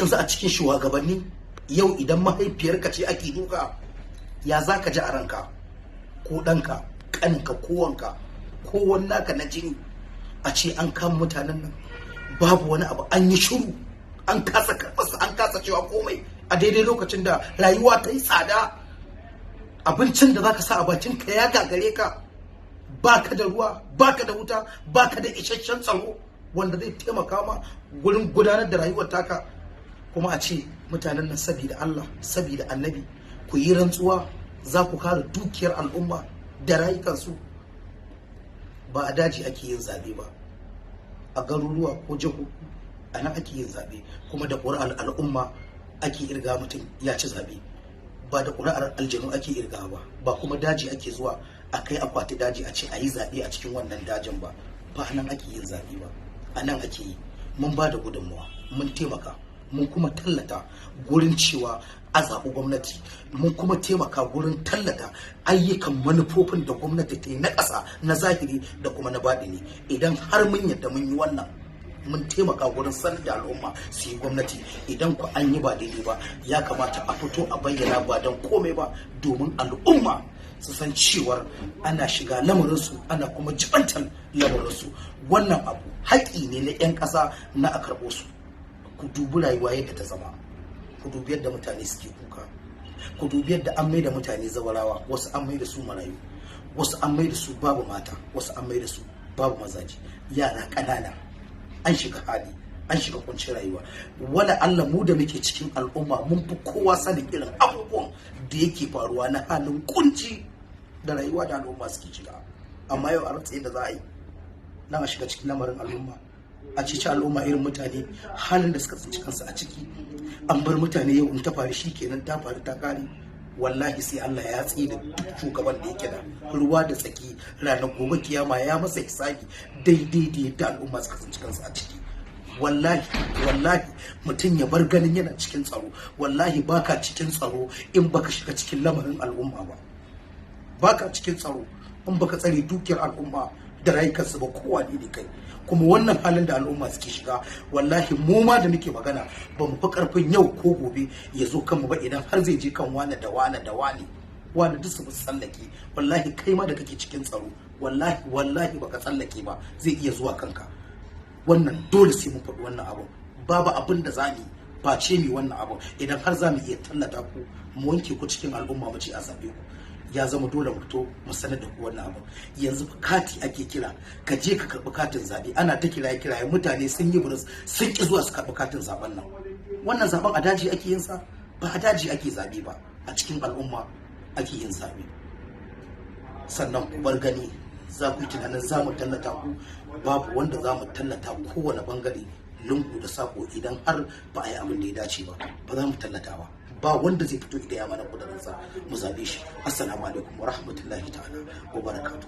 Yanzu a cikin shugabanni yau, idan mahaifiyarka ce ake duka, ya za ka ji a ranka? Ko ɗanka, ƙaninka, ko wanka, ko wani naka na jini, a ce an kama mutanen nan, babu wani abu, an yi shiru, an kasa karɓarsa, an kasa cewa komai, a daidai lokacin da rayuwa ta yi tsada, abincin da zaka sa a bakinka ya gagare ka, baka da ruwa, baka da wuta, baka da isasshen tsaro wanda zai taimaka ma gurin gudanar da rayuwar taka, kuma a ce mutanen nan, sabida Allah, sabida Annabi, ku yi rantsuwa za ku kare dukiyar al'umma da rayukansu. Ba a daji ake yin zabe ba, a garuruwa ko jihohi a nan ake yin zabe, kuma da ƙuri'ar al'umma ake irga mutum ya ci zabe, ba da ƙuri'ar aljanu ake irga ba. Ba kuma daji ake zuwa a kai akwati daji a ce a yi zaɓe a cikin wannan dajin ba. Ba nan ake yin zaɓe ba, a nan ake yi. Mun ba da gudunmawa, mun taimaka, mun kuma tallata gurin cewa a zaɓi gwamnati, mun kuma taimaka gurin tallata ayyukan manufofin da gwamnati ta yi na ƙasa, na zahiri da kuma na baɗini. Idan har mun yadda mun yi wannan, mun taimaka gurin sanar da al'umma su yi gwamnati, idan ku an yi ba daidai ba, ya kamata a fito a bayyana, ba don komai ba, domin al'umma su san cewar ana shiga lamarinsu, ana kuma jibantar lamarinsu. Wannan abu haƙƙi ne na 'yan ƙasa na a karɓo su. Ku dubi rayuwa yadda ta zama, ku dubi yadda mutane suke kuka, ku dubi yadda an maida mutane zawarawa, wasu an maida su marayu, wasu an maida su babu mata, wasu an maida su babu mazaje, yara ƙanana. An shiga hali, an shiga kuncin rayuwa. Wala Allah, mu da muke cikin al'umma mun fi kowa sanin irin abubuwan da yake faruwa na halin kunci da rayuwa da al'umma suke shiga. Amma yau a rasa yadda za a yi nan a shiga cikin lamarin al'umma, a ceci al'umma, irin mutane halin da suka tsinci kansu a ciki. An bar mutane yau, in ta faru shi kenan, ta faru ta kare. Wallahi sai Allah ya tsaye da duk shugaban da yake da ruwa da tsaki ranar gobe kiyama, ya masa hisabi daidai da yadda al'umma suka tsinci kansu a ciki. Wallahi, wallahi, mutum ya bar ganin yana cikin tsaro. Wallahi baka cikin tsaro in baka shiga cikin lamarin al'umma ba. Baka cikin tsaro in baka tsare dukiyar al'umma da rayukansu ba, kowa ne kai. Kuma wannan halin da al'umma suke shiga, wallahi mu ma da muke magana ba mu fi karfin yau ko gobe ya zo kanmu ba. Idan har zai je kan wane da wane da wane wane, duk su tsallake, wallahi kai ma da kake cikin tsaro, wallahi, wallahi baka tsallake ba, zai iya zuwa kanka. Wannan dole sai mun faɗi wannan abu. Babu abin da za mu yi face mu wannan abu. Idan har za mu iya tallata ku, mu wanke ku cikin al'umma, mu ce a zabe ku, ya zama dole mu fito mu sanar da ku wannan abu. Yanzu fa kati ake kira ka je ka karɓi katin zaɓe. Ana ta kiraye kiraye, mutane sun yi buris, sun ki zuwa su karɓi katin zaɓen nan. Wannan zaɓen a daji ake yin sa? Ba a daji ake zaɓe ba, a cikin al'umma ake yin zaɓe. Sannan ku bar gani za ku yi tunanin za mu tallata ku. Babu wanda za mu tallata kowane bangare, lungu da sako. Idan har ba a yi abin da ya dace ba, ba za mu tallata ba. Ba wanda zai fito idan ya mana kudurinsa mu zabe shi. Assalamu alaikum wa rahmatullahi ta'ala wa barakatuh.